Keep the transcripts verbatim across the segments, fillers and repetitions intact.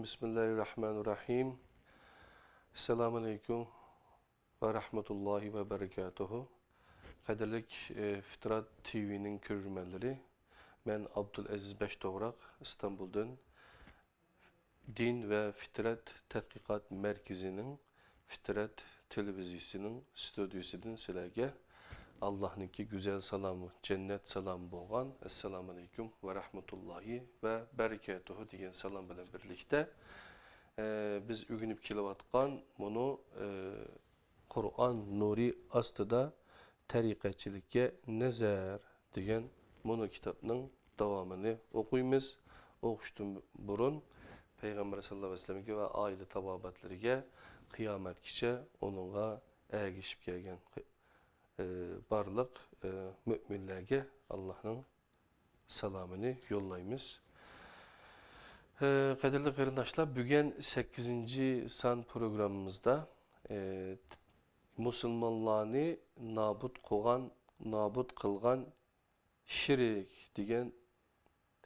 بىسمىللاھىررەھمانىررەھىم. ئەسسالامۇ ئەلەيكۇم ۋە رەھمەتۇللاھى ۋە بەرىكاتۇھۇ. قەدىرلىك، ئى، فىترات تىۋىنىڭ كۆرۈرمەنلىرى، مەن ئابدۇلئەزىز بەشتوغراق، ئىستانبۇلدىن دىن ۋە فىترەت تەتقىقات مەركىزىنىڭ فىترەت تېلېۋىزىيىسىنىڭ ستۇدىيىسىدىن سىلەرگە ئاللاھنىڭكى گۈزەل سالامى، جەننەت سالامى بولغان ئەسسالامۇ ئەلەيكۇم ۋە رەھمەتۇللاھى ۋە بەرىكاتۇھۇ دېگەن سالام بىلەن بىرلىكتە، ئە، بىز ئۆگىنىپ كېلىۋاتقان مۇنۇ، ئە، قۇرئان نۇرى ئاستىدا تەرىقەتچىلىككە نەزەر دېگەن مۇنۇ كىتابنىڭ داۋامىنى ئوقۇيمىز. ئوقۇشتىن بۇرۇن پەيغەمبەر ساللاللاھۇ ئەلەيھى ۋەسەللەمگە ۋە ئائىلە تاۋابىئاتلىرىگە قىيامەتكىچە ئۇنىڭغا ئەگىشىپ كەلگەن، ئى، بارلىق، ئى، مۆمىنلەرگە ئاللاھنىڭ سالامىنى يوللايمىز. ئى، قەدىرلىك قېرىنداشلار، بۈگۈن سەككىزىنچى سان پروگراممىمىزدا، ئى، مۇسۇلمانلارنى نابۇت قىلغان، نابۇت قىلغان شىرك دېگەن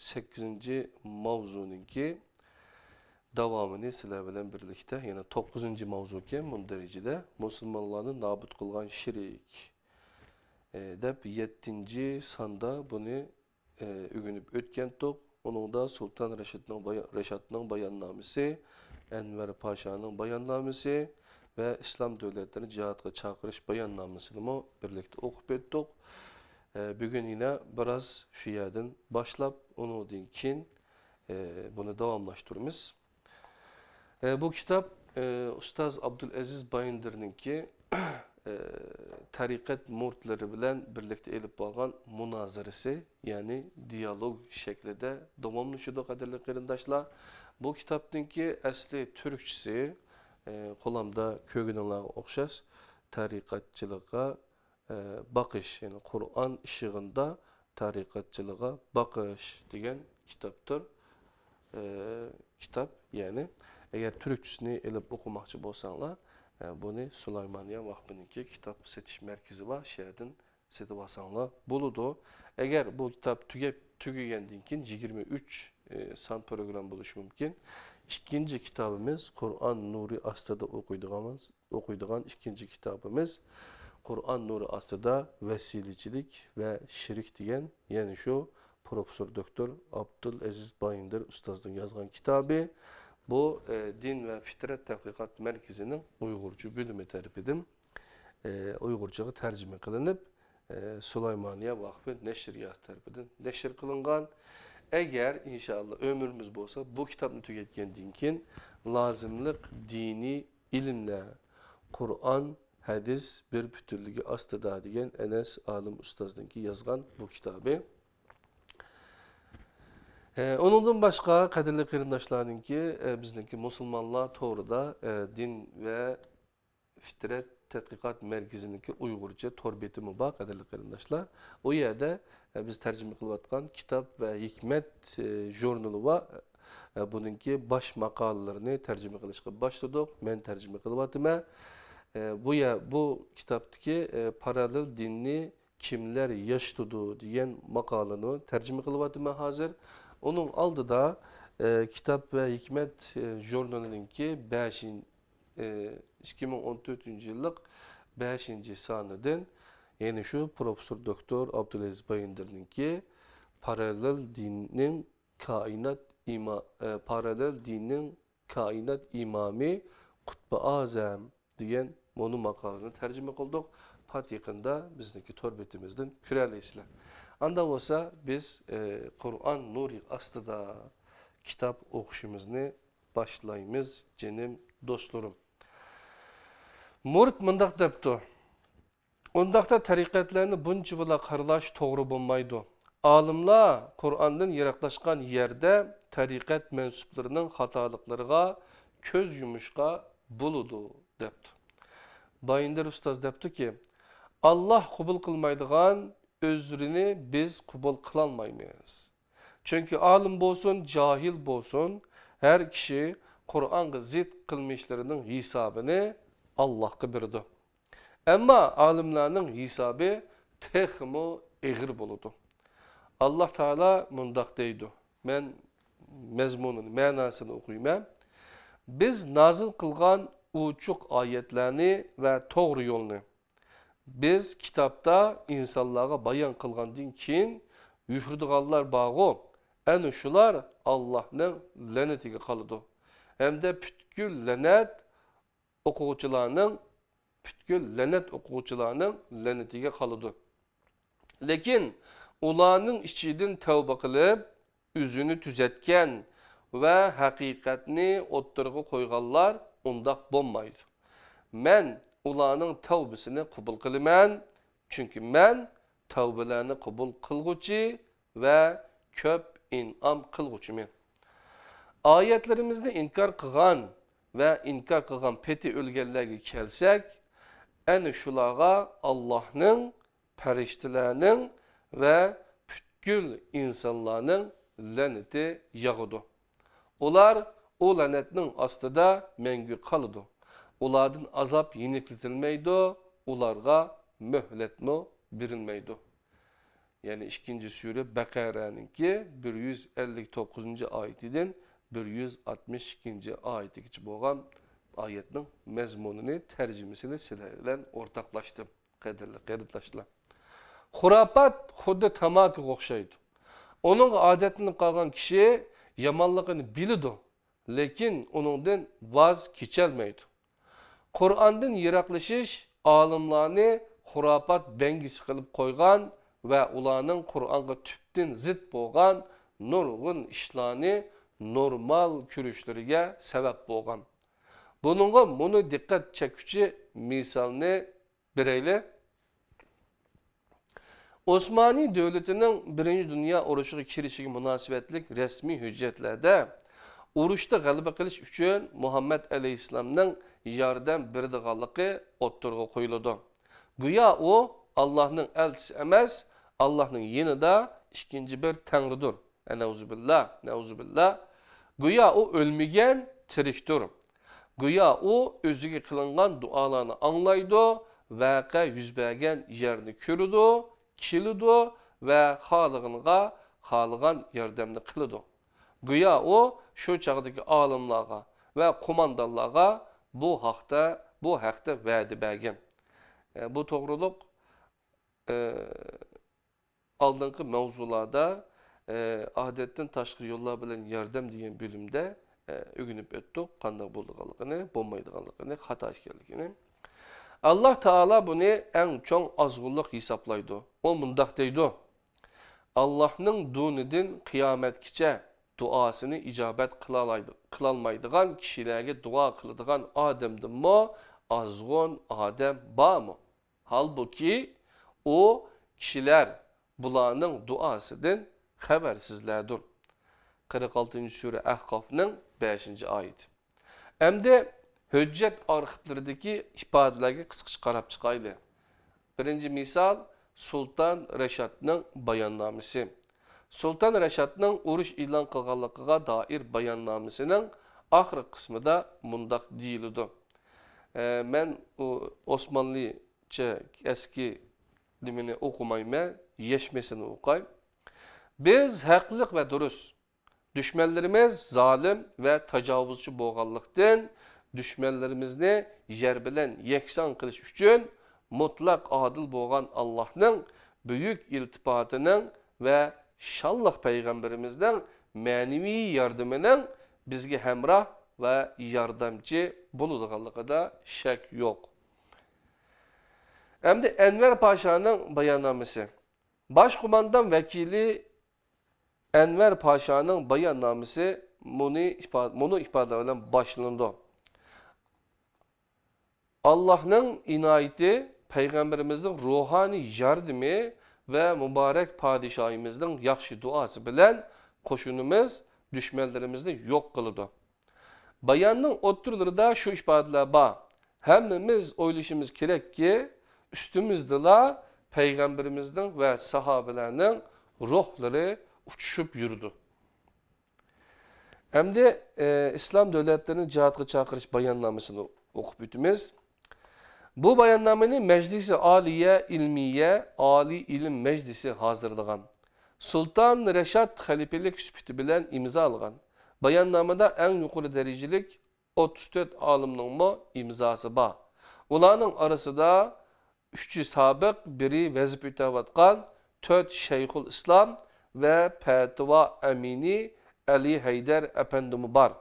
سەككىزىنچى ماۋزۇنىڭكى داۋامىنى سىلەر بىلەن بىرلىكتە، يەنى توققۇزىنچى ماۋزۇكەن، مۇندەرىجىدە مۇسۇلمانلارنى نابۇت قىلغان شىرك، ئى، دەپ يەتتىنچى ساندا بۇنى، ئى، ئۆگىنىپ ئۆتكەنتۇق. ئۇنىڭدا سۇلتان رەشىدنىڭ بايا-، رەشادنىڭ باياننامىسى، ئەنۋەر پاشانىڭ باياننامىسى ۋە ئىسلام دۆلەتلىرىنى جىھادقا چاقىرىش باياننامىسىنىمۇ بىرلىكتە ئوقۇپ ئۆتتۇق. ئە، بۈگۈن يەنە بىراز شۇ يەردىن باشلاپ، ئۇنىڭدىن كېيىن، ئە، بۇنى داۋاملاشتۇرىمىز. ئە، بۇ كىتاب، ئە، ئۇستاز ئابدۇلئەزىز بايىندىرنىڭكى، ئە، تەرىقەت مۇرىتلىرى بىلەن بىرلىكتە ئېلىپ بارغان مۇنازىرىسى، يەنى دىيالوگ شەكلىدە داۋاملىشىدۇ، قەدىرلىك قېرىنداشلار. بۇ كىتابنىڭكى ئەسلى تۈركچىسى، ئە، قولۇمدا كۆرگىنىڭلارغا ئوخشاش، تەرىقەتچىلىكقا ئە، باقىش، يەنى قۇرئان ئىشىغىندا تەرىقەتچىلىغا باقىش دېگەن كىتابتۇر. ئە، كىتاب، يەنى ئەگەر تۈركچىسىنى ئېلىپ ئوقۇماقچى بولساڭلار، ئە، بۇنى سۇلايمانىيە ۋاقپىنىڭكى كىتاب سېتىش مەركىزى بار، شۇ يەردىن سېتىۋالساڭلار بولىدۇ. ئەگەر بۇ كىتاب تۈگەپ، تۈگىگەندىن كېيىن يىگىرمە ئۈچ، ئە، سان پروگرامما بولۇشى مۇمكىن. ئىككىنچى كىتابىمىز قۇرئان نۇرى ئاستىدا ئوقۇيدىغانمىز. ئوقۇيدىغان ئىككىنچى كىتابىمىز قۇرئان نۇرى ئاستىدا ۋەسىلىچىلىك ۋە شىرك دېگەن، يەنە شۇ پروفېسسور دوكتور ئابدۇلئەزىز بايىندىر ئۇستازنىڭ يازغان كىتابى. بۇ، ئە، دىن ۋە فىترەت تەتقىقات مەركىزىنىڭ ئۇيغۇرچە بۆلۈمى تەرىپىدىن، ئە، ئۇيغۇرچىغا تەرجىمە قىلىنىپ، ئە، سۇلايمانىيە ۋاقفى نەشرىياتى تەرىپىدىن نەشر قىلىنغان. ئەگەر، ئىنشائاللا، ئۆمرىمىز بولسا، بۇ كىتابنى تۈگەتكەندىن كېيىن، لازىملىق دىنىي ئىلىملەر، قۇرئان، ھەدىس بىر پۈتۈنلۈكى ئاستىدا دېگەن ئەنەس ئالىم ئۇستازنىڭكى يازغان بۇ كىتابى. ئە، ئۇنىڭدىن باشقا، قەدىرلىك قېرىنداشلارنىڭكى، ئە، بىزنىڭكى مۇسۇلمانلار تورىدا، ئە، دىن ۋە فىترەت تەتقىقات مەركىزىنىڭكى ئۇيغۇرچە تور بېتىمۇ بار، قەدىرلىك قېرىنداشلار. ئۇ يەردە، ئە، بىز تەرجىمە قىلىۋاتقان كىتاب ۋە ھېكمەت، ئە، ژۇرنىلى بار. ئە، بۇنىڭكى باش ماقالىلىرىنى تەرجىمە قىلىشقا باشلىدۇق. مەن تەرجىمە قىلىۋاتىمەن. ئە، بۇ يە-، بۇ كىتابتىكى، ئە، پاراللېل دىننى كىملەر ياشىتىدۇ دېگەن ماقالىنى تەرجىمە قىلىۋاتىمەن ھازىر. ئۇنىڭ ئالدىدا، ئە، كىتاب ۋە ھېكمەت، ئە، ژۇرنىلىنىڭكى بەشىنچى، ئى، ئىككى مىڭ ئون تۆتىنچى يىللىق بەشىنچى سانىدىن، يەنى شۇ پروفېسسور دوكتور ئابدۇلئەزىز بايىندىرنىڭكى پاراللېل دىننىڭ كائىنات ئىما-، ئى، پاراللېل دىننىڭ كائىنات ئىمامى قۇتبى ئازەم دېگەن مۇنۇ ماقالىنى تەرجىمە قىلدۇق. پات يېقىندا بىزنىڭكى تور بېتىمىزدىن كۆرەلەيسىلەر. ئاندا بولسا بىز، ئى، قۇرئان نۇرى ئاستىدا كىتاب ئوقۇشىمىزنى باشلايمىز، جېنىم دوستلىرىم. مۇرىت مۇنداق دەپتۇ: «ئۇنداقتا تەرىقەتلەرنى بۇنچىۋالا قارىلاش توغرا بولمايدۇ. ئالىملار قۇرئاندىن يىراقلاشقان يەردە تەرىقەت مەنسۇپلىرىنىڭ خاتالىقلىرىغا كۆز يۇمۇشقا بولىدۇ» دەپتۇ. بايىندىر ئۇستاز دەپتۇكى، ئاللاھ قوبۇل قىلمايدىغان ئۆزرىنى بىز قوبۇل قىلالمايمىز. چۈنكى ئالىم بولسۇن، جاھىل بولسۇن، ھەر كىشى قۇرئانغا زىت قىلمىشلىرىنىڭ ھېسابىنى ئاللاھقا بېرىدۇ. ئەمما ئالىملارنىڭ ھېسابى تېخىمۇ ئېغىر بولىدۇ. ئاللاھ تائالا مۇنداق دەيدۇ، مەن مەزمۇنىنى، مەناسىنى ئوقۇيمەن. بىز نازىل قىلغان ئوچۇق ئايەتلەرنى ۋە توغرا يولنى، بىز كىتابتا ئىنسانلارغا بايان قىلغاندىن كېيىن يۈرىدىغانلار بارغۇ، ئەنە شۇلار ئاللاھنىڭ لەنىتىگە قالىدۇ. ھەمدە پۈتكۈل لەنەت ئوقۇغۇچىلارنىڭ، پۈتكۈل لەنەت ئوقۇغۇچىلارنىڭ لەنىتىگە قالىدۇ. لېكىن ئۇلارنىڭ ئىچىدىن تەۋبە قىلىپ، ئۆزىنى تۈزەتكەن ۋە ھەقىقەتنى ئوتتۇرىغا قويغانلار ئۇنداق بولمايدۇ. مەن ئۇلارنىڭ تەۋبىسىنى قوبۇل قىلىمەن، چۈنكى مەن تەۋبىلەرنى قوبۇل قىلغۇچى ۋە كۆپ ئىنئام قىلغۇچىمەن. ئايەتلىرىمىزنى ئىنكار قىلغان ۋە ئىنكار قىلغان پېتى ئۆلگەنلەرگە كەلسەك، ئەنە شۇلارغا ئاللاھنىڭ، پەرىشتىلەرنىڭ ۋە پۈتكۈل ئىنسانلارنىڭ لەنىتى ياغىدۇ. ئۇلار ئۇ لەنەتنىڭ ئاستىدا مەڭگۈ قالىدۇ. ئۇلاردىن ئازاب يېنىكلىتىلمەيدۇ، ئۇلارغا مۆھلەتمۇ بېرىلمەيدۇ. يەنى ئىككىنچى سۈرە بەقەرەنىڭكى بىر يۈز ئەللىك توققۇزىنچى ئايىتىدىن بىر يۈز ئاتمىش ئىككىنچى ئايىتىگىچە بولغان ئايەتنىڭ مەزمۇنىنى، تەرجىمىسىنى سىلەر بىلەن ئورتاقلاشتىم، قەدىرلىك قېرىنداشلار. خۇراپات خۇددى تاماكىغا ئوخشايدۇ. ئۇنىڭغا ئادەتلىنىپ قالغان كىشى يامانلىقىنى بىلىدۇ، لېكىن ئۇنىڭدىن ۋاز كېچەلمەيدۇ. قۇرئاندىن يىراقلىشىش ئالىملارنى خۇراپات بەڭگىسى قىلىپ قويغان ۋە ئۇلارنىڭ قۇرئانغا تۈپتىن زىت بولغان نۇرغۇن ئىشلارنى نورمال كۆرۈشلىرىگە سەۋەب بولغان. بۇنىڭغا مۇنۇ دىققەت چەككۈچى مىسالنى بېرەيلى. ئوسمانىي دۆلىتىنىڭ بىرىنچى دۇنيا ئۇرۇشىغا كىرىشىگە مۇناسىۋەتلىك رەسمىي ھۆججەتلەردە ئۇرۇشتا غەلىبە قىلىش ئۈچۈن مۇھەممەد ئەلەيھىسسالامنىڭ ياردەم بېرىدىغانلىقى ئوتتۇرىغا قويۇلىدۇ. گويا ئۇ ئاللاھنىڭ ئەلچىسى ئەمەس، ئاللاھنىڭ يېنىدا ئىككىنچى بىر تەڭرىدۇر. نەئۇزۇبىللا، نەئۇزۇبىللا. گويا ئۇ ئۆلمىگەن، تىرىكتۇر. گويا ئۇ ئۆزىگە قىلىنغان دۇئالارنى ئاڭلايدۇ، ۋەقە يۈز بەرگەن يەرنى كۆرىدۇ، كېلىدۇ ۋە خالىغىنىغا خالىغان ياردەمنى قىلىدۇ. گويا ئۇ شۇ چاغدىكى ئالىملارغا ۋە قوماندانلارغا بۇ ھەقتە، بۇ ھەقتە ۋەدە بەرگەن. ئە، بۇ توغرۇلۇق، ئە، ئالدىنقى مەۋزۇلاردا، ئە، ئادەتتىن تاشقىرى يوللار بىلەن ياردەم دېگەن بۆلۈمدە، ئە، ئۆگىنىپ ئۆتتۇق، قانداق بولىدىغانلىقىنى، بولمايدىغانلىقىنى، خاتا ئىكەنلىكىنى. ئاللاھ تائالا بۇنى ئەڭ چوڭ ئازغۇنلۇق ھېسابلايدۇ. ئۇ مۇنداق دەيدۇ: «ئاللاھنىڭ دۇنىدىن قىيامەتكىچە دۇئاسىنى ئىجابەت قىلالايدۇ-، قىلالمايدىغان كىشىلەرگە دۇئا قىلىدىغان ئادەمدىنمۇ ئازغۇن ئادەم بارمۇ؟» ھالبۇكى، ئۇ كىشىلەر بۇلارنىڭ دۇئاسىدىن خەۋەرسىزلەردۇر. قىرىق ئالتىنچى سۈرە ئەھقافنىڭ بەشىنچى ئايىتى. ئەمدى ھۆججەت ئارخىپلىرىدىكى ئىپادىلەرگە قىسقىچە قاراپ چىقايلى. بىرىنچى مىسال، سۇلتان رەشادنىڭ باياننامىسى. سۇلتان رەشادنىڭ ئۇرۇش ئېلان قىلغانلىقىغا دائىر باياننامىسىنىڭ ئاخىرقى قىسمىدا مۇنداق دېيىلىدۇ. ئە، مەن ئۇ ئوسمانلى چە ئەسكى نېمىنى ئوقۇمايمەن، يەشمىسىنى ئوقاي. بىز ھەقلىق ۋە دۇرۇس. دۈشمەنلىرىمىز زالىم ۋە تاجاۋۇزچى بولغانلىقتىن، دۈشمەنلىرىمىزنى يەر بىلەن يەكسان قىلىش ئۈچۈن، مۇتلەق ئادىل بولغان ئاللاھنىڭ بۈيۈك ئىلتىپاتىنىڭ ۋە شانلىق پەيغەمبىرىمىزنىڭ مەنىۋى ياردىمىنىڭ بىزگە ھەمراھ ۋە ياردەمچى بولىدىغانلىقىدا شەك يوق. ئەمدى ئەنۋەر پاشانىڭ باياننامىسى. باش قوماندان ۋەكىلى ئەنۋەر پاشانىڭ باياننامىسى مۇنى ئىپا-، مۇنۇ ئىپادىلەر بىلەن باشلىنىدۇ. ئاللاھنىڭ ئىنايىتى، پەيغەمبىرىمىزنىڭ روھانىي ياردىمى ۋە مۇبارەك پادىشاھىمىزنىڭ ياخشى دۇئاسى بىلەن قوشۇنىمىز دۈشمەنلىرىمىزنى يوق قىلىدۇ. باياننىڭ ئوتتۇرىلىرىدا شۇ ئىپادىلەر بار. ھەممىمىز ئويلىشىمىز كېرەككى، ئۈستىمىزدىلا پەيغەمبىرىمىزنىڭ ۋە ساھابىلەرنىڭ روھلىرى ئۇچۇشۇپ يۈرىدۇ. ئەمدى، ئى، ئىسلام دۆلەتلىرىنى جىھادقا چاقىرىش باياننامىسىنى ئوقۇپ ئۆتىمىز. بۇ باياننامىنى مەجلىسى ئالىيە ئىلمىيە، ئالىي ئىلىم مەجلىسى ھازىرلىغان. سۇلتان رەشاد خەلىپىلىك سۈپىتى بىلەن ئىمزالىغان. باياننامىدا ئەڭ يۇقىرى دەرىجىلىك ئوتتۇز تۆت ئالىمنىڭمۇ ئىمزاسى بار. ئۇلارنىڭ ئارىسىدا ئۈچى سابىق، بىرى ۋەزىپە ئۆتەۋاتقان تۆت شەيخۇل ئىسلام ۋە پەتىۋا ئەمىنى ئەلى ھەيدەر ئەپەندىمۇ بار.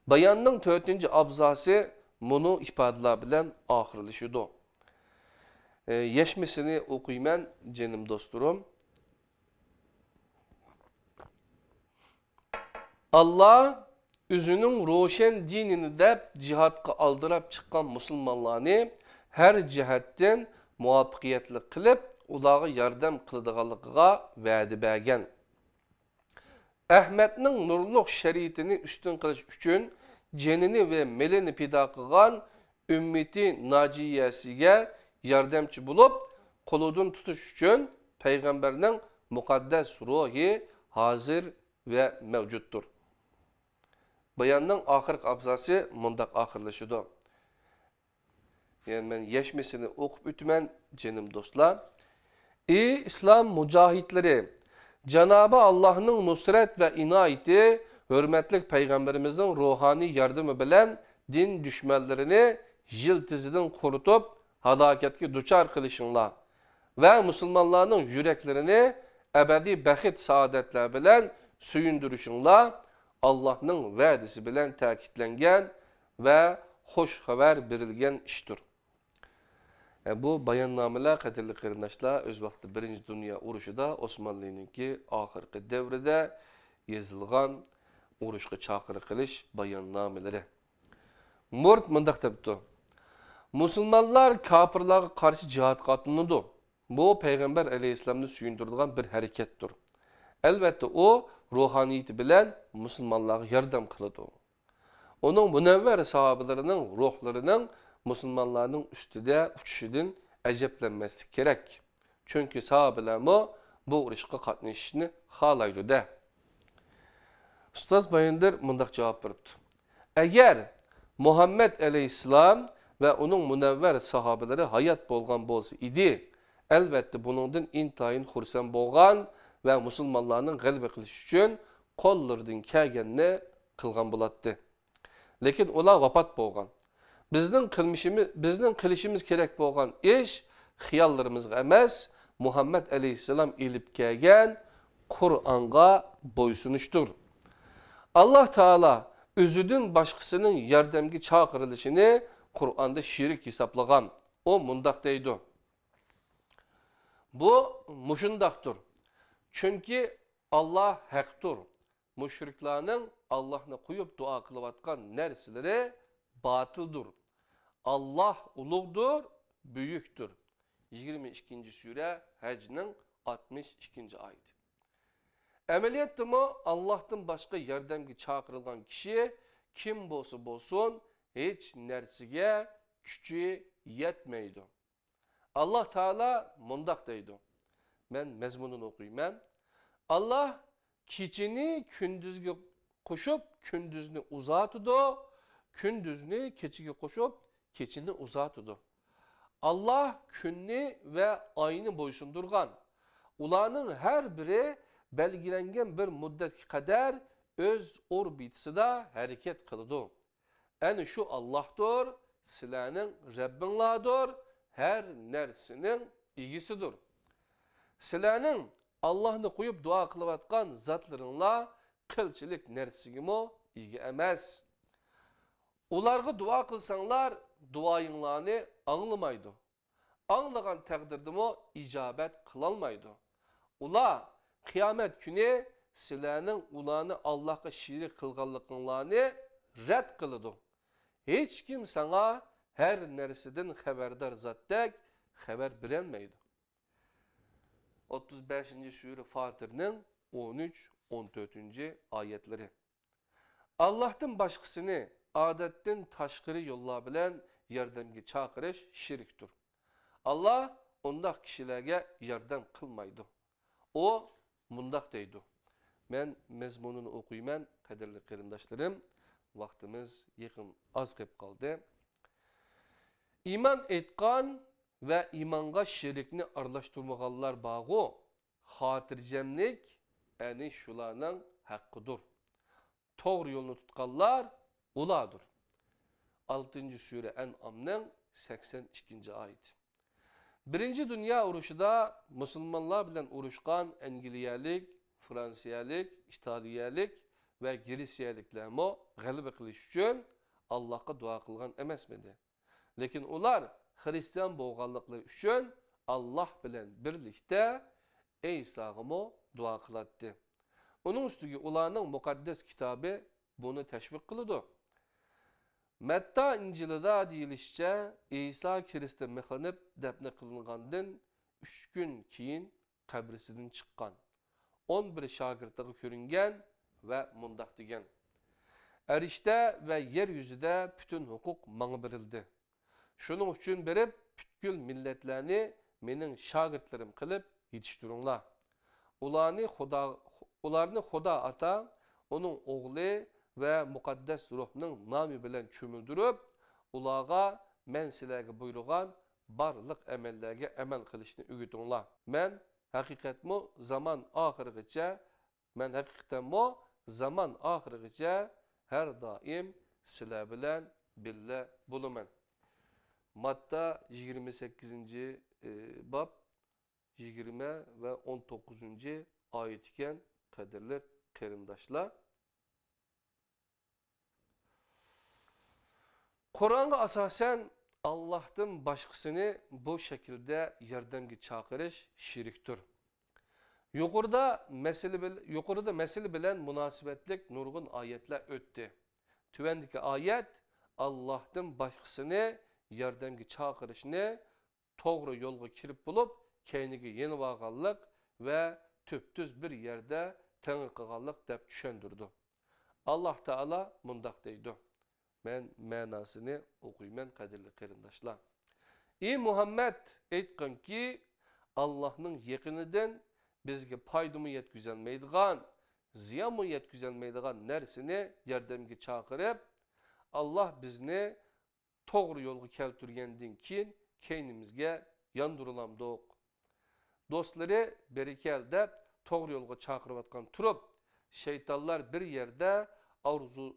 باياننىڭ تۆتىنچى ئابزاسى مۇنۇ ئىپادىلەر بىلەن ئاخىرلىشىدۇ. ئە، يەشمىسىنى ئوقۇيمەن، جېنىم دوستلىرىم. ئاللا ئۆزىنىڭ روشەن دىنىنى دەپ جىھادقا ئالدىراپ چىققان مۇسۇلمانلارنى ھەر جەھەتتىن مۇۋەپپەقىيەتلىك قىلىپ، ئۇلارغا ياردەم قىلىدىغانلىقىغا ۋەدە بەرگەن. ئەھمەدنىڭ نۇرلۇق شەرىئىتىنى ئۈستۈن قىلىش ئۈچۈن جېنىنى ۋە مېلىنى پىدا قىلغان ئۈممىتى ناجىيەسىگە ياردەمچى بولۇپ، قولىدىن تۇتۇش ئۈچۈن پەيغەمبەرنىڭ مۇقەددەس روھى ھازىر ۋە مەۋجۇتتۇر. باياننىڭ ئاخىرقى ئابزاسى مۇنداق ئاخىرلىشىدۇ. يەنى مەن يەشمىسىنى ئوقۇپ ئۆتىمەن، جېنىم دوستلار. ئى ئىسلام مۇجاھىدلىرى! جانابى ئاللاھنىڭ نۇسرەت ۋە ئىنايىتى، ھۆرمەتلىك پەيغەمبىرىمىزنىڭ روھانىي ياردىمى بىلەن دىن دۈشمەنلىرىنى يىلتىزىدىن قۇرۇتۇپ، ھالاكەتكە دۇچار قىلىشىڭلار ۋە مۇسۇلمانلارنىڭ يۈرەكلىرىنى ئەبەدىي بەخت-سائادەتلەر بىلەن سۆيۈندۈرۈشۈڭلار ئاللاھنىڭ ۋەدىسى بىلەن تەكىتلەنگەن ۋە خۇش خەۋەر بېرىلگەن ئىشتۇر. ئە، بۇ باياننامىلەر، قەدىرلىك قېرىنداشلار، ئۆز ۋاقتىدا بىرىنچى دۇنيا ئۇرۇشىدا ئوسمانلىنىڭكى ئاخىرقى دەۋرىدە يېزىلغان ئۇرۇشقا چاقىرىق قىلىش باياننامىلىرى. مۇرت مۇنداق دەپتۇ: مۇسۇلمانلار كاپىرلارغا قارشى جىھادقا ئاتلىنىدۇ. بۇ پەيغەمبەر ئەلەيھىسسالامنى سۆيۈندۈرىدىغان بىر ھەرىكەتتۇر. ئەلۋەتتە، ئۇ روھانىيىتى بىلەن مۇسۇلمانلارغا ياردەم قىلىدۇ. ئۇنىڭ مۇنەۋۋەر ساھابىلىرىنىڭ روھلىرىنىڭ مۇسۇلمانلارنىڭ ئۈستىدە ئۇچۇشىدىن ئەجەبلەنمەسلىك كېرەك. چۈنكى ساھابىلەرمۇ بۇ ئۇرۇشقا قاتنىشىشنى خالايدۇ-دە. ئۇستاز بايىندىر مۇنداق جاۋاب بېرىپتۇ: ئەگەر مۇھەممەد ئەلەيھىسسالام ۋە ئۇنىڭ مۇنەۋۋەر ساھابىلىرى ھايات بولغان بولسا ئىدى، ئەلۋەتتە بۇنىڭدىن ئىنتايىن خۇرسەن بولغان ۋە مۇسۇلمانلارنىڭ غەلىبە قىلىشى ئۈچۈن قوللىرىدىن كەلگەننى قىلغان بولاتتى. لېكىن ئۇلار ۋاپات بولغان. بىزنىڭ قىلمىشىمىز، بىزنىڭ قىلىشىمىز كېرەك بولغان ئىش خىياللىرىمىزغا ئەمەس، مۇھەممەد ئەلەيھىسسالام ئېلىپ كەلگەن قۇرئانغا بويسۇنۇشتۇر. ئاللا تائالا ئۆزىدىن باشقىسىنىڭ ياردەمگە چاقىرىلىشىنى قۇرئاندا شېرىك ھېسابلىغان. ئۇ مۇنداق دەيدۇ: بۇ مۇشۇنداقتۇر. چۈنكى ئاللا ھەقتۇر. مۇشرىكلارنىڭ ئاللاھنى قويۇپ دۇئا قىلىۋاتقان نەرسىلىرى باتىلدۇر. ئاللاھ ئۇلۇغدۇر، بۈيۈكتۇر. يىگىرمە ئىككىنچى سۈرە، ھەجنىڭ ئاتمىش ئىككىنچى ئايىتى. ئەمەلىيەتتىمۇ ئاللاھتىن باشقا ياردەمگە چاقىرىلغان كىشى كىم بولسا بولسۇن، ھېچ نەرسىگە كۈچى يەتمەيدۇ. ئاللاھ تائالا مۇنداق دەيدۇ، مەن مەزمۇنىنى ئوقۇيمەن. ئاللاھ كېچىنى كۈندۈزگە قوشۇپ، كۈندۈزنى ئۇزارتىدۇ، كۈندۈزنى كېچىگە قوشۇپ، كېچىنى ئۇزارتىدۇ. ئاللاھ كۈننى ۋە ئاينى بويسۇندۇرغان. ئۇلارنىڭ ھەر بىرى بەلگىلەنگەن بىر مۇددەتكە قەدەر ئۆز ئوربىتىسىدا ھەرىكەت قىلىدۇ. ئەنە شۇ ئاللاھتۇر، سىلەرنىڭ رەببىڭلاردۇر، ھەر نەرسىنىڭ ئىگىسىدۇر. سىلەرنىڭ ئاللاھنى قويۇپ دۇئا قىلىۋاتقان زاتلىرىڭلار قىلچىلىك نەرسىگىمۇ ئىگە ئەمەس. ئۇلارغا دۇئا قىلساڭلار، دۇئايىڭلارنى ئاڭلىمايدۇ. ئاڭلىغان تەقدىردىمۇ ئىجابەت قىلالمايدۇ. ئۇلار قىيامەت كۈنى سىلەرنىڭ ئۇلارنى ئاللاھقا شېرىك قىلغانلىقىڭلارنى رەت قىلىدۇ. ھېچكىم ساڭا ھەر نەرسىدىن خەۋەردار زاتتەك خەۋەر بېرەلمەيدۇ. ئوتتۇز بەشىنچى سۈرە فاتىرنىڭ ئون ئۈچ، ئون تۆتىنچى ئايەتلىرى. ئاللاھتىن باشقىسىنى ئادەتتىن تاشقىرى يوللار بىلەن ياردەمگە چاقىرىش شىركتۇر. ئاللاھ ئۇنداق كىشىلەرگە ياردەم قىلمايدۇ. ئۇ مۇنداق دەيدۇ، مەن مەزمۇنىنى ئوقۇيمەن، قەدىرلىك قېرىنداشلىرىم، ۋاقتىمىز يېقىن ئاز قېلىپ قالدى. ئىمان ئېيتقان ۋە ئىمانغا شېرىكنى ئارىلاشتۇرمىغانلار بارغۇ، خاتىرجەملىك ئەنە شۇلارنىڭ ھەققىدۇر. توغرا يولنى تۇتقانلار ئۇلاردۇر. ئالتىنچى سۈرە ئەنئامنىڭ سەكسەن ئىككىنچى ئايىتى. بىرىنچى دۇنيا ئۇرۇشىدا مۇسۇلمانلار بىلەن ئۇرۇشقان ئەنگلىيەلىك، فرانسىيەلىك، ئىتالىيەلىك ۋە گرېتسىيەلىكلەرمۇ غەلىبە قىلىش ئۈچۈن ئاللاھقا دۇئا قىلغان ئەمەسمىدى؟ لېكىن ئۇلار خىرىستىيان بولغانلىقلىرى ئۈچۈن ئاللاھ بىلەن بىرلىكتە ئەيساغىمۇ دۇئا قىلاتتى. ئۇنىڭ ئۈستىگە ئۇلارنىڭ مۇقەددەس كىتابى بۇنى تەشۋىق قىلىدۇ. مەتتا ئىنجىلىدا دېيىلىشىچە، ئەيسا كرېستتا مىخلىنىپ دەپنە قىلىنغاندىن ئۈچ كۈن كېيىن قەبرىسىدىن چىققان، ئون بىر شاگىرتىغا كۆرۈنگەن ۋە مۇنداق دېگەن: ئەرشتە ۋە يەر يۈزىدە پۈتۈن ھوقۇق ماڭا بېرىلدى. شۇنىڭ ئۈچۈن بېرىپ، پۈتكۈل مىللەتلەرنى مېنىڭ شاگىرتلىرىم قىلىپ يېتىشتۈرۈڭلار. ئۇلارنى خۇدا، ئۇلارنى خۇدا ئاتا، ئۇنىڭ ئوغلى ۋە مۇقەددەس روھنىڭ نامى بىلەن چۆمۈلدۈرۈپ، ئۇلارغا مەن سىلەرگە بۇيرۇغان بارلىق ئەمەللەرگە ئەمەل قىلىشنى ئۆگىتىڭلار. مەن ھەقىقەتمۇ زامان ئاخىرىغىچە، مەن ھەقىقەتەنمۇ زامان ئاخىرىغىچە ھەر دائىم سىلەر بىلەن بىللە بولىمەن. ماتتا يىگىرمە سەككىزىنچى، ئى، باب، يىگىرمە ۋە ئون توققۇزىنچى ئايەت ئىكەن، قەدىرلىك قېرىنداشلار. قۇرئانغا ئاساسەن، ئاللاھتىن باشقىسىنى بۇ شەكىلدە ياردەمگە چاقىرىش شىركتۇر. يۇقىرىدا مەسىلە بىل-، يۇقىرىدا مەسىلە بىلەن مۇناسىۋەتلىك نۇرغۇن ئايەتلەر ئۆتتى. تۆۋەندىكى ئايەت ئاللاھتىن باشقىسىنى ياردەمگە چاقىرىشنى توغرا يولغا كىرىپ بولۇپ، كەينىگە يېنىۋالغانلىق ۋە تۈپتۈز بىر يەردە تېڭىرقىغانلىق دەپ چۈشەندۈرىدۇ. ئاللاھ تائالا مۇنداق دەيدۇ، مەن مەناسىنى ئوقۇيمەن، قەدىرلىك قېرىنداشلار. ئى مۇھەممەد، ئېيتقىنكى، ئاللاھنىڭ يېقىنىدىن بىزگە پايدىمۇ يەتكۈزەلمەيدىغان، زىيانمۇ يەتكۈزەلمەيدىغان نەرسىنى ياردەمگە چاقىرىپ، ئاللاھ بىزنى توغرا يولغا كەلتۈرگەندىن كېيىن كەينىمىزگە ياندۇرۇلامدۇق؟ دوستلىرى بېرى كەل دەپ توغرا يولغا چاقىرىۋاتقان تۇرۇپ، شەيتانلار بىر يەردە ئارزۇ،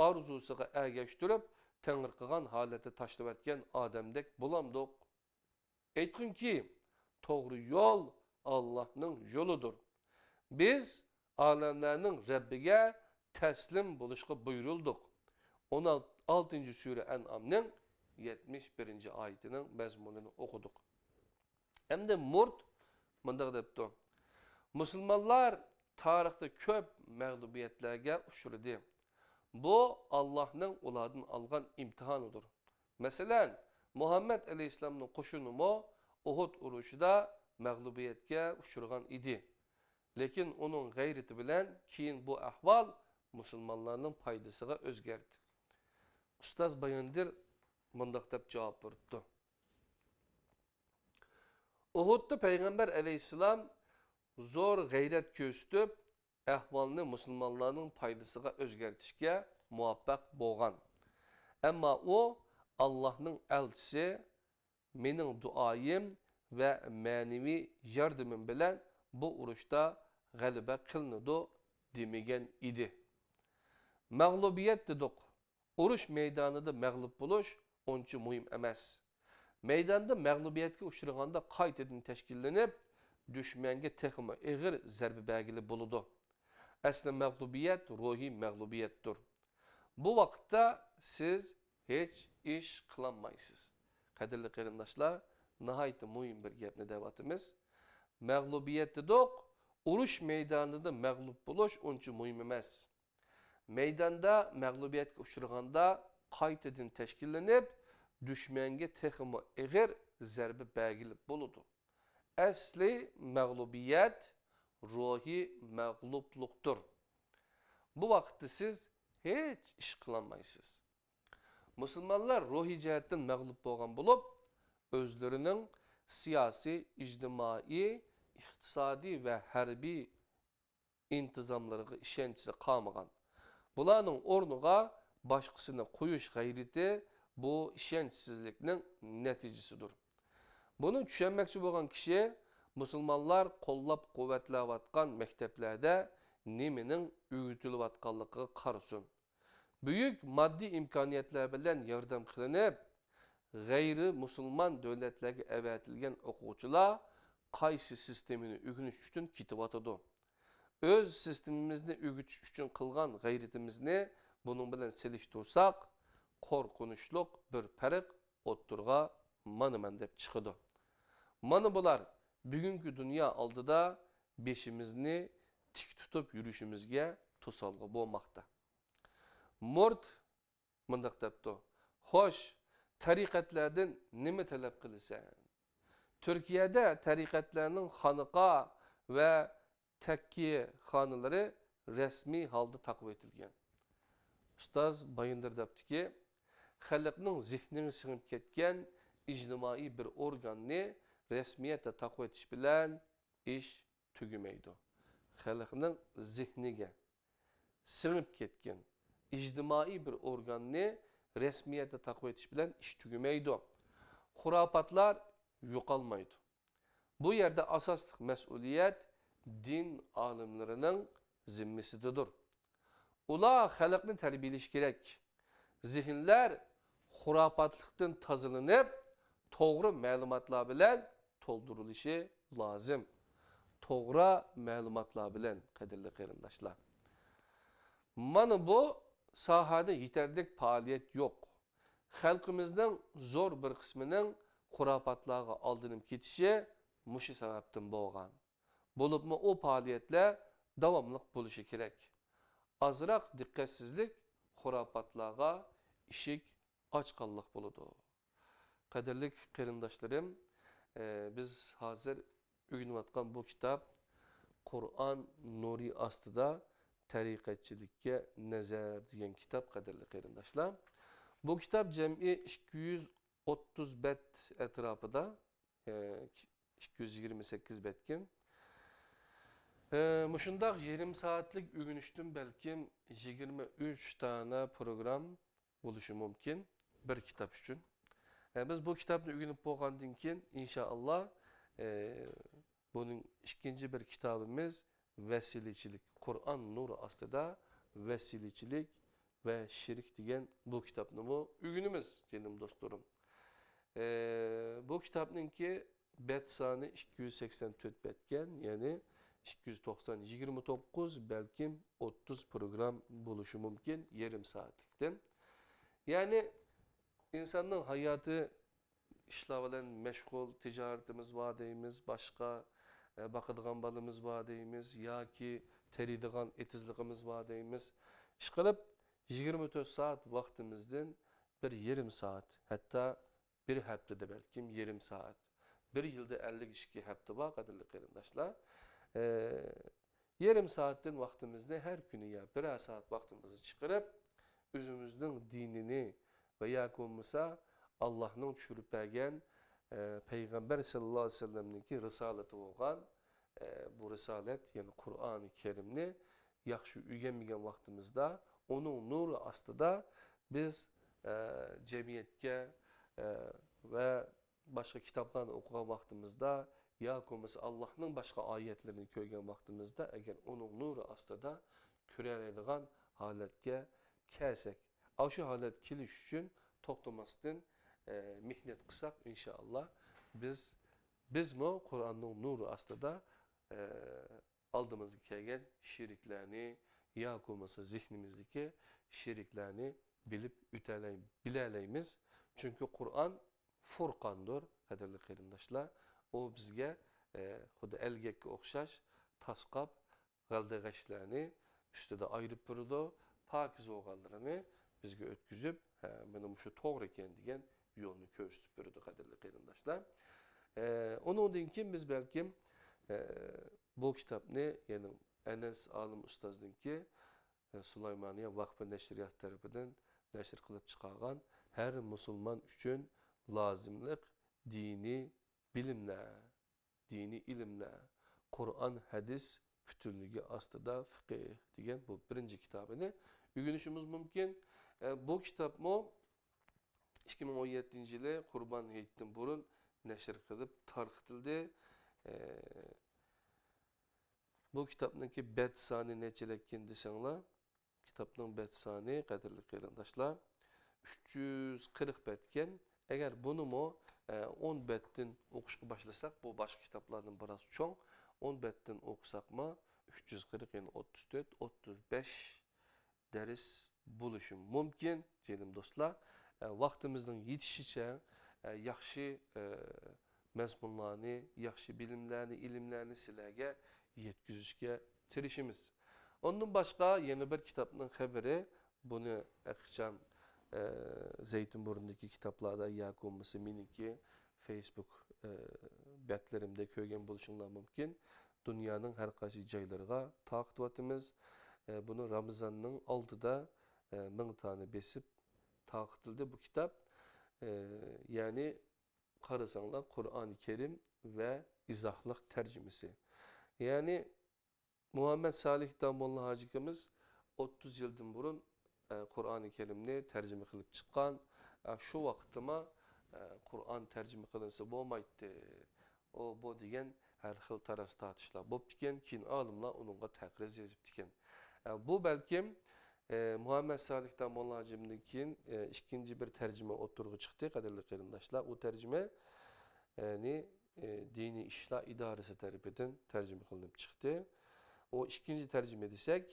ئارزۇسىغا ئەگەشتۈرۈپ تېڭىرقىغان ھالەتتە تاشلىۋەتكەن ئادەمدەك بولامدۇق؟ ئېيتقىنكى، توغرا يول ئاللاھنىڭ يولىدۇر. بىز ئالەملەرنىڭ رەببىگە تەسلىم بولۇشقا بۇيرۇلدۇق. ئون ئالتىنچى سۈرە ئەنئامنىڭ يەتمىش بىرىنچى ئايىتىنىڭ مەزمۇنىنى ئوقۇدۇق. ئەمدى مۇرت مۇنداق دەپتۇ، مۇسۇلمانلار تارىختا كۆپ مەغلۇبىيەتلەرگە ئۇچرىدى. بۇ ئاللاھنىڭ ئۇلاردىن ئالغان ئىمتىھانىدۇر. مەسىلەن، مۇھەممەد ئەلەيھىسسالامنىڭ قوشۇنىمۇ ئۇھۇد ئۇرۇشىدا مەغلۇبىيەتكە ئۇچرىغان ئىدى. لېكىن ئۇنىڭ غەيرىتى بىلەن كېيىن بۇ ئەھۋال مۇسۇلمانلارنىڭ پايدىسىغا ئۆزگەردى. ئۇستاز باياندىر مۇنداق دەپ جاۋاب بېرىپتۇ. ئۇھۇدتا پەيغەمبەر ئەلەيھىسسالام زور غەيرەت كۆرسىتىپ، ئەھۋالنى مۇسۇلمانلارنىڭ پايدىسىغا ئۆزگەرتىشكە مۇۋەپپەق بولغان. ئەمما ئۇ، ئاللاھنىڭ ئەلچىسى، مېنىڭ دۇئايىم ۋە مەنىۋى ياردىمىم بىلەن بۇ ئۇرۇشتا غەلىبە قىلىنىدۇ، دېمىگەن ئىدى. مەغلۇبىيەت دېدۇق. ئۇرۇش مەيدانىدا مەغلۇپ بولۇش ئۇنچە مۇھىم ئەمەس. مەيداندا مەغلۇبىيەتكە ئۇچرىغاندا قايتىدىن تەشكىللىنىپ، دۈشمەنگە تېخىمۇ ئېغىر زەربە بەرگىلى بولىدۇ. ئەسلى مەغلۇبىيەت روھىي مەغلۇبىيەتتۇر. بۇ ۋاقىتتا سىز ھېچ ئىش قىلالمايسىز. قەدىرلىك قېرىنداشلار، ناھايىتى مۇھىم بىر گەپنى دەۋاتىمىز. مەغلۇبىيەت دېدۇق، ئۇرۇش مەيدانىدا مەغلۇپ بولۇش ئۇنچە مۇھىم ئەمەس. مەيداندا مەغلۇبىيەتكە ئۇچرىغاندا قايتىدىن تەشكىللىنىپ، دۈشمەنگە تېخىمۇ ئېغىر زەربە بەرگىلى بولىدۇ. ئەسلى مەغلۇبىيەت روھىي مەغلۇپلۇقتۇر. بۇ ۋاقىتتا سىز ھېچ ئىش قىلالمايسىز. مۇسۇلمانلار روھىي جەھەتتىن مەغلۇپ بولغان بولۇپ، ئۆزلىرىنىڭ سىياسىي، ئىجتىمائىي، ئىقتىسادىي ۋە ھەربىي ئىنتىزاملىرىغا ئىشەنچىسى قالمىغان. بۇلارنىڭ ئورنىغا باشقىسىنى قويۇش غەيرىتى بۇ ئىشەنچسىزلىكنىڭ نەتىجىسىدۇر. بۇنى چۈشەنمەكچى بولغان كىشى مۇسۇلمانلار قوللاپ-قۇۋۋەتلەۋاتقان مەكتەپلەردە نېمىنىڭ ئۆگىتىلىۋاتقانلىقىغا قارىسۇن. بۈيۈك ماددىي ئىمكانىيەتلەر بىلەن ياردەم قىلىنىپ، غەيرىي مۇسۇلمان دۆلەتلەرگە ئەۋەتىلگەن ئوقۇغۇچىلار قايسى سىستېمىنى ئۆگىنىش ئۈچۈن كېتىۋاتىدۇ؟ ئۆز سىستېمىمىزنى ئۆگىتىش ئۈچۈن قىلغان غەيرىتىمىزنى بۇنىڭ بىلەن سېلىشتۇرساق، قورقۇنچلۇق بىر پەرق ئوتتۇرىغا مانا مەن دەپ چىقىدۇ. مانا بۇلار بۈگۈنكى دۇنيا ئالدىدا بېشىمىزنى تىك تۇتۇپ يۈرۈشىمىزگە توسالغۇ بولماقتا. مورت مۇنداق دەپتۇ: «خوش، تەرىقەتلەردىن نېمە تەلەپ قىلىسەن؟» تۈركىيەدە تەرىقەتلەرنىڭ خانىقا ۋە تەككىخانىلىرى رەسمىي ھالدا تاقىۋېتىلگەن. ئۇستاز بايىندىر دەپتىكى، خەلقنىڭ زېھنىگە سىڭىپ كەتكەن ئىجتىمائىي بىر ئورگاننى رەسمىيەتتە تاقىۋېتىش بىلەن ئىش تۈگىمەيدۇ. خەلقنىڭ زېھنىگە سىڭىپ كەتكەن ئىجتىمائىي بىر ئورگاننى رەسمىيەتتە تاقىۋېتىش بىلەن ئىش تۈگىمەيدۇ. خۇراپاتلار يوقالمايدۇ. بۇ يەردە ئاساسلىق مەسئۇلىيەت دىن ئالىملىرىنىڭ زىممىسىدىدۇر. ئۇلار خەلقنى تەربىيەلىشى كېرەك. زېھىنلەر خۇراپاتلىقتىن تازىلىنىپ، توغرا مەلۇماتلار بىلەن تولدۇرۇلۇشى لازىم. توغرا مەلۇماتلار بىلەن، قەدىرلىك قېرىنداشلار. مانا بۇ ساھەدە يېتەرلىك پائالىيەت يوق. خەلقىمىزنىڭ زور بىر قىسمىنىڭ خۇراپاتلارغا ئالدىنىپ كېتىشى مۇشۇ سەۋەبتىن بولغان. بولۇپمۇ ئۇ پائالىيەتلەر داۋاملىق بولۇشى كېرەك. ئازراق دىققەتسىزلىك خۇراپاتلارغا ئىشىك ئاچقانلىق بولىدۇ. قەدىرلىك قېرىنداشلىرىم، ئە، بىز ھازىر ئۆگىنىۋاتقان بۇ كىتاب قۇرئان نۇرى ئاستىدا تەرىقەتچىلىككە نەزەر دېگەن كىتاب، قەدىرلىك قېرىنداشلار. بۇ كىتاب جەمئىي ئىككى يۈز ئوتتۇز بەت ئەتراپىدا، ئىككى يۈز يىگىرمە سەككىز بەتكەن. مۇشۇنداق يېرىم سائەتلىك ئۆگىنىشتىن بەلكىم يىگىرمە ئۈچ دانە پروگرام بولۇشى مۇمكىن بىر كىتاب ئۈچۈن. بىز بۇ كىتابنى ئۆگىنىپ بولغاندىن كېيىن، ئىنشائاللا، بۇنىڭ ئىككىنچى بىر كىتابىمىز ۋەسىلىچىلىك، قۇرئان نۇرى ئاستىدا ۋەسىلىچىلىك ۋە شېرىك دېگەن بۇ كىتابنىمۇ ئۆگىنىمىز، جېنىم دوستلىرىم. ئە، بۇ كىتابنىڭكى بەت سانى ئىككى يۈز سەكسەن تۆت بەتكەن، يەنى ئىككى يۈز توقسان، يىگىرمە توققۇز، بەلكىم ئوتتۇز پروگرام بولۇشى مۇمكىن، يېرىم سائەتلىكتىن. يەنى ئىنساننىڭ ھاياتى ئىشلار بىلەن مەشغۇل، تىجارىتىمىز بار دەيمىز، باشقا، ئە، باقىدىغان بالىمىز بار دەيمىز ياكى تېرىيدىغان ئېتىزلىقىمىز بار دەيمىز. ئىشقىلىپ، يىگىرمە تۆت سائەت ۋاقتىمىزدىن بىر يېرىم سائەت، ھەتتا بىر ھەپتىدە بەلكىم يېرىم سائەت، بىر يىلدا ئەللىك ئىككى ھەپتە بار، قەدىرلىك قېرىنداشلار. ئە، يېرىم سائەتتىن ۋاقتىمىزنى ھەر كۈنى يا بىرەر سائەت ۋاقتىمىزنى چىقىرىپ، ئۆزىمىزنىڭ دىنىنى ۋە ياكى بولمىسا ئاللاھنىڭ چۈشۈرۈپ بەرگەن، ئە، پەيغەمبەر سەللەللاھۇ ئەلەيھى ۋەسەللەمنىڭكى رىسالىتى بولغان، ئە، بۇ رىسالەت، يەنى قۇرئانى كەرىمنى ياخشى ئۆگەنمىگەن ۋاقتىمىزدا، ئۇنىڭ نۇرى ئاستىدا بىز، ئە، جەمئىيەتكە، ئە، ۋە باشقا كىتابلارنى ئوقۇغان ۋاقتىمىزدا ياكى بولمىسا ئاللاھنىڭ باشقا ئايەتلىرىنى كۆرگەن ۋاقتىمىزدا، ئەگەر ئۇنىڭ نۇرى ئاستىدا كۆرەلەيدىغان ھالەتكە كەلسەك، ئاشۇ ھالەتكە كېلىش ئۈچۈن توختىماستىن، ئە، مېھنەت قىلساق، ئىنشائاللا، بىز، بىزمۇ قۇرئاننىڭ نۇرى ئاستىدا، ئە، ئالدىمىزغا كەلگەن شېرىكلەرنى ياكى بولمىسا زېھنىمىزدىكى شېرىكلەرنى بىلىپ ئۆتەلەي-، بىلەلەيمىز. چۈنكى قۇرئان فۇرقاندۇر، قەدىرلىك قېرىنداشلار. ئۇ بىزگە، ئە، خۇددى ئەلگەككە ئوخشاش تاسقاپ، غەلدىغەچلەرنى ئۈستىدە ئايرىپ بېرىدۇ. پاكىز بولغانلىرىنى بىزگە ئۆتكۈزۈپ، ھە، مانا مۇشۇ توغرا ئىكەن دېگەن يولنى كۆرسىتىپ بېرىدۇ، قەدىرلىك قېرىنداشلار. ئە، ئۇنىڭدىن كېيىن بىز بەلكىم، ئە، بۇ كىتابنى، يەنى ئەنەس ئالىم ئۇستازنىڭكى، ئە، سۇلايمانىيە ۋەقپى نەشرىيات تەرىپىدىن نەشر قىلىپ چىقارغان ھەر مۇسۇلمان ئۈچۈن لازىملىق دىنىي بىلىملەر، دىنىي ئىلىملەر، قۇرئان، ھەدىس پۈتۈنلۈكى ئاستىدا فىقىھ دېگەن بۇ بىرىنچى كىتابىنى ئۆگىنىشىمىز مۇمكىن. ئە، بۇ كىتابمۇ ئىككى مىڭ ئون يەتتىنچى يىلى قۇربان ھېيتتىن بۇرۇن نەشر قىلىپ تارقىتىلدى. ئە، بۇ كىتابنىڭكى بەت سانى نەچچىلەككىن دېسەڭلار، كىتابنىڭ بەت سانى، قەدىرلىك قېرىنداشلار، ئۈچ يۈز قىرىق بەتكەن. ئەگەر بۇنىمۇ، ئە، ئون بەتتىن ئوقۇشقا باشلىساق، بۇ باشقا كىتابلاردىن بىراز چوڭ، ئون بەتتىن ئوقۇساقمۇ، ئۈچ يۈز قىرىق، يەنى ئوتتۇز تۆت، ئوتتۇز بەش دەرس بولۇشى مۇمكىن، جېنىم دوستلار. ئە، ۋاقتىمىزنىڭ يېتىشىچە، ئە، ياخشى، ئە، مەزمۇنلارنى، ياخشى بىلىملەرنى، ئىلىملەرنى سىلەرگە يەتكۈزۈشكە تىرىشىمىز. ئۇندىن باشقا يەنە بىر كىتابنىڭ خەۋىرى، بۇنى ھەقىقەتەن، ئە، زەيتۇنبۇرۇندىكى كىتابلاردا ياكى بولمىسا مېنىڭكى فېيسبۇك، ئە، بەتلىرىمدە كۆرگەن بولۇشۇڭلار مۇمكىن. دۇنيانىڭ ھەر قايسى جايلىرىغا تارقىتىۋاتىمىز. ئە، بۇنى رامىزاننىڭ ئالدىدا، ئە، مىڭ دانە بېسىپ تارقىتىلدى بۇ كىتاب. ئە، يەنى قارىساڭلار، قۇرئانى كەرىم ۋە ئىزاھلىق تەرجىمىسى. يەنى مۇھەممەد سالىھ داموللا ھاجىكىمىز ئوتتۇز يىلدىن بۇرۇن، ئە، قۇرئانى كەرىمنى تەرجىمە قىلىپ چىققان. ئە، شۇ ۋاقىتتىما، ئە، قۇرئان تەرجىمە قىلىنسا بولمايتتى، ئۇ بۇ دېگەن ھەر خىل تاراس تارتىشلار بوپتىكەن. كېيىن ئالىملار ئۇنىڭغا تەقرىز يېزىپتىكەن. ئە، بۇ بەلكىم، ئە، مۇھەممەد سالىھ داموللا ھاجىمدىن كېيىن، ئە، ئىككىنچى بىر تەرجىمە ئوتتۇرىغا چىقتى، قەدىرلىك قېرىنداشلار. ئۇ تەرجىمە، يەنى، ئە، دىنىي ئىشلار ئىدارىسى تەرىپىدىن تەرجىمە قىلىنىپ چىقتى. ئۇ ئىككىنچى تەرجىمە دېسەك،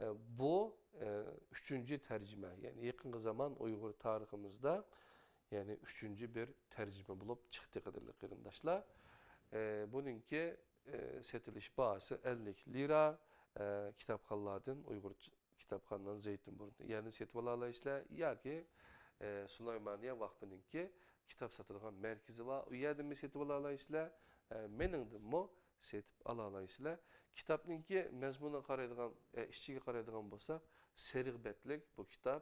ئە، بۇ، ئە، ئۈچىنچى تەرجىمە، يەنى يېقىنقى زامان ئۇيغۇر تارىخىمىزدا، يەنى ئۈچىنچى بىر تەرجىمە بولۇپ چىقتى، قەدىرلىك قېرىنداشلار. ئە، بۇنىڭكى، ئە، سېتىلىش باھاسى ئەللىك لىرا، ئە، كىتابخانلاردىن ئۇيغۇر كىتابخانىنىڭ زەيتۇنبۇرنى يەنە سېتىپ ئالالايسىلەر ياكى، ئە، سۇلايمانىيە ۋاقپىنىڭكى كىتاب ساتىدىغان مەركىزى بار، ئۇ يەردىنمۇ سېتىپ ئالالايسىلەر، ئە، مېنىڭدىنمۇ سېتىپ ئالالايسىلەر. كىتابنىڭكى مەزمۇنىغا قارايدىغان، ئە، ئىچىگە قارايدىغان بولساق، سېرىق بەتلىك بۇ كىتاب.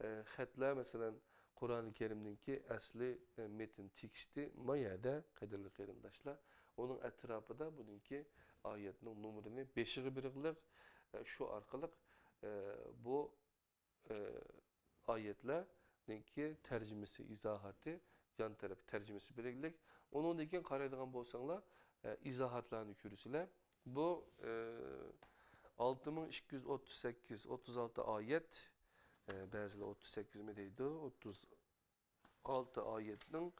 ئە، خەتلەر، مەسىلەن، قۇرئانى كەرىمنىڭكى ئەسلى، ئە، مېتىن تېكىستى ما يەردە، قەدىرلىك قېرىنداشلار. ئۇنىڭ ئەتراپىدا بۇنىڭكى ئايەتنىڭ نومۇرىنى بېشىغا بېرىغلىق، ئە، شۇ ئارقىلىق، ئە، بۇ، ئە، ئايەتلەرنىڭكى تەرجىمىسى، ئىزاھاتى، يان تەرەپ تەرجىمىسى بېرىگلىك. ئۇنىڭدىن كېيىن قارايدىغان بولساڭلار، ئە، ئىزاھاتلارنى كۆرىسىلەر. بۇ، ئە، ئالتە مىڭ ئىككى يۈز ئوتتۇز سەككىز، ئوتتۇز ئالتە ئايەت، ئە، بەزىلەر ئوتتۇز سەككىزمۇ دەيدۇ، ئوتتۇز ئالتە ئايەتنىڭ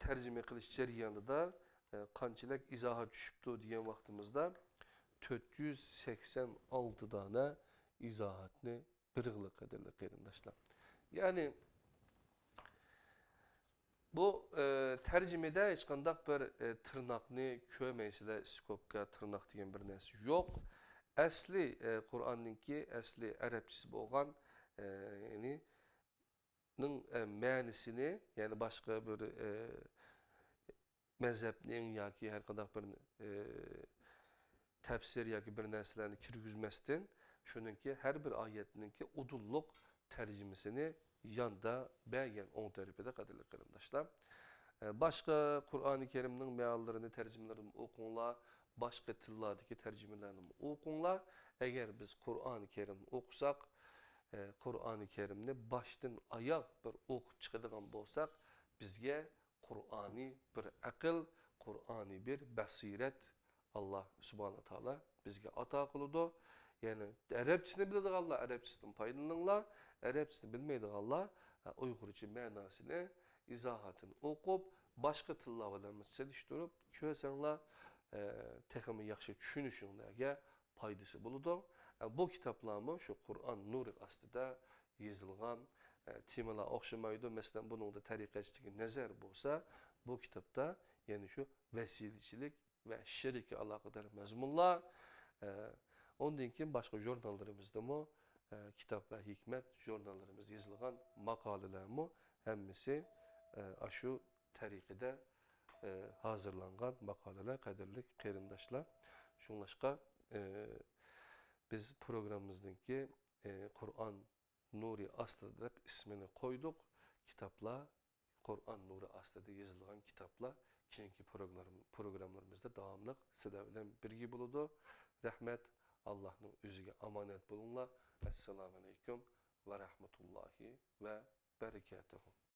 تەرجىمە قىلىش جەريانىدا، ئە، قانچىلىك ئىزاھات چۈشۈپتۇ دېگەن ۋاقتىمىزدا، تۆت يۈز سەكسەن ئالتە دانە ئىزاھاتنى بېرىغلىق، قەدىرلىك قېرىنداشلار. يەنى بۇ، ئە، تەرجىمىدە ھېچقانداق بىر، ئە، تىرناقنى كۆرمەيسىلەر، ئىسكوپكا، تىرناق دېگەن بىر نەرسە يوق. ئەسلى، ئە، قۇرئاننىڭكى ئەسلى ئەرەبچىسى بولغان، ئە، يەنى نىڭ، ئە، مەنىسىنى، يەنى باشقا بىر، ئە، مەزھەپنىڭ ياكى ھەر قانداق بىر، ئە، تەپسىر ياكى بىر نەرسىلەرنى كىرگۈزمەستىن، شۇنىڭكى ھەر بىر ئايەتنىڭكى ئۇدۇللۇق تەرجىمىسىنى ياندا بەرگەن ئوڭ تەرىپىدە، قەدىرلىك قېرىنداشلار. ئە، باشقا قۇرئانى كەرىمنىڭ مەنىلىرىنى، تەرجىمىلىرىنى ئوقۇڭلار، باشقا تىللاردىكى تەرجىمىلەرنىمۇ ئوقۇڭلار. ئەگەر بىز قۇرئانى كەرىمنى ئوقۇساق، ئە، قۇرئانى كەرىمنى باشتىن ئاياغ بىر ئوقۇپ چىقىدىغان بولساق، بىزگە قۇرئانى بىر ئەقىل، قۇرئانى بىر بەسىرەت ئاللا سۇبھانەھۇ تائالا بىزگە ئاتا قىلىدۇ. يەنى ئەرەبچىسىنى بىلىدىغانلار ئەرەبچىسىدىن پايدىلىنىڭلار، ئەرەبچىسىنى بىلمەيدىغانلار، ئە، ئۇيغۇرچە مەناسىنى، ئىزاھاتىنى ئوقۇپ، باشقا تىللار بىلەن سېلىشتۇرۇپ كۆرسەڭلار، ئە، تېخىمۇ ياخشى چۈشىنىشىڭلارگە پايدىسى بولىدۇ. ئە، بۇ كىتابلارمۇ شۇ قۇرئان نۇرى ئاستىدا يېزىلغان، ئە، تېمىلار ئوخشىمايدۇ. مەسىلەن، بۇنىڭدا تەرىقەتچىلىككە نەزەر بولسا، بۇ كىتابتا يەنە شۇ ۋەسىلىچىلىك ۋە شېرىككە ئالاقىدار مەزمۇنلار، ئە، ئۇندىن كېيىن باشقا ژۇرناللىرىمىزدىمۇ، ئە، كىتاب ۋە ھېكمەت ژۇرناللىرىمىزدا يېزىلغان ماقالىلەرمۇ ھەممىسى، ئە، ئاشۇ تەرىقىدە، ئە، ھازىرلانغان ماقالىلەر، قەدىرلىك قېرىنداشلار. شۇڭلاشقا، ئە، بىز پروگراممىمىزنىڭكى، ئە، قۇرئان نۇرى ئاستىدا دەپ ئىسمىنى قويدۇق. كىتابلار قۇرئان نۇرى ئاستىدا يېزىلغان كىتابلار كېيىنكى پروگرام-، پروگراملىرىمىزدا داۋاملىق سىلەر بىلەن بىرگە بولىدۇ. رەھمەت، ئاللاھنىڭ ئۆزىگە ئامانەت بولۇڭلار. ئەسسالامۇ ئەلەيكۇم ۋە رەھمەتۇللاھى ۋە بەرىكاتۇھۇ.